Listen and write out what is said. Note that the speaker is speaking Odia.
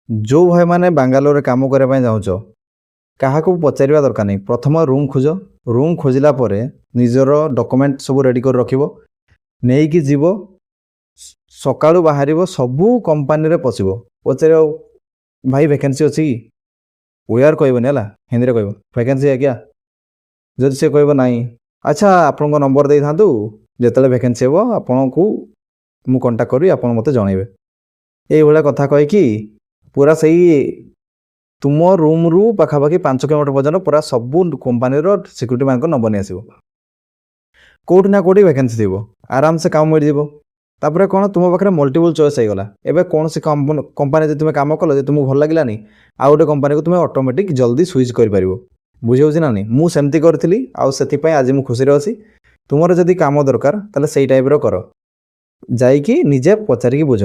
ଯେଉଁ ଭାଇମାନେ ବାଙ୍ଗାଲୋରରେ କାମ କରିବା ପାଇଁ ଚାହୁଁଛ, କାହାକୁ ପଚାରିବା ଦରକାର ନାହିଁ। ପ୍ରଥମ ରୁମ୍ ଖୋଜ। ରୁମ୍ ଖୋଜିଲା ପରେ ନିଜର ଡକୁମେଣ୍ଟ ସବୁ ରେଡ଼ି କରି ରଖିବ, ନେଇକି ଯିବ। ସକାଳୁ ବାହାରିବ, ସବୁ କମ୍ପାନୀରେ ପଶିବ, ପଚାରିବ, "ଭାଇ, ଭ୍ୟାକେନ୍ସି ଅଛି କି?" ଓଡ଼ିଆରେ କହିବନି, ହେଲା, ହିନ୍ଦୀରେ କହିବ, "ଭ୍ୟାକେନ୍ସି ଆଜ୍ଞା?" ଯଦି ସେ କହିବ ନାହିଁ, "ଆଚ୍ଛା, ଆପଣଙ୍କ ନମ୍ବର ଦେଇଥାନ୍ତୁ, ଯେତେବେଳେ ଭ୍ୟାକେନ୍ସି ହେବ ଆପଣଙ୍କୁ ମୁଁ କଣ୍ଟାକ୍ଟ କରିବି, ଆପଣ ମୋତେ ଜଣାଇବେ।" ଏଇଭଳିଆ କଥା କହିକି ପୁରା ସେଇ ତୁମ ରୁମ୍ରୁ ପାଖାପାଖି 5 କିଲୋମିଟର ପର୍ଯ୍ୟନ୍ତ ପୁରା ସବୁ କମ୍ପାନୀର ସିକ୍ୟୁରିଟି ମାନଙ୍କ ନମ୍ବର ନେଇ ଆସିବ। କେଉଁଠି ନା କେଉଁଠି ଭ୍ୟାକେନ୍ସି ଥିବ, ଆରାମସେ କାମ ମିଳିଯିବ। ତାପରେ କ'ଣ, ତୁମ ପାଖରେ ମଲ୍ଟିପୁଲ୍ ଚଏସ୍ ହେଇଗଲା। ଏବେ କୌଣସି କମ୍ପାନୀ ଯଦି ତୁମେ କାମ କଲ, ଯଦି ତୁମକୁ ଭଲ ଲାଗିଲାନି, ଆଉ ଗୋଟେ କମ୍ପାନୀକୁ ତୁମେ ଅଟୋମେଟିକ୍ ଜଲ୍ଦି ସୁଇଚ୍ କରିପାରିବ। ବୁଝିହେଉଛି ନା ନାହିଁ? ମୁଁ ସେମିତି କରିଥିଲି ଆଉ ସେଥିପାଇଁ ଆଜି ମୁଁ ଖୁସିରେ ଅଛି। ତୁମର ଯଦି କାମ ଦରକାର, ତାହେଲେ ସେଇ ଟାଇପ୍ର କର, ଯାଇକି ନିଜେ ପଚାରିକି ବୁଝ।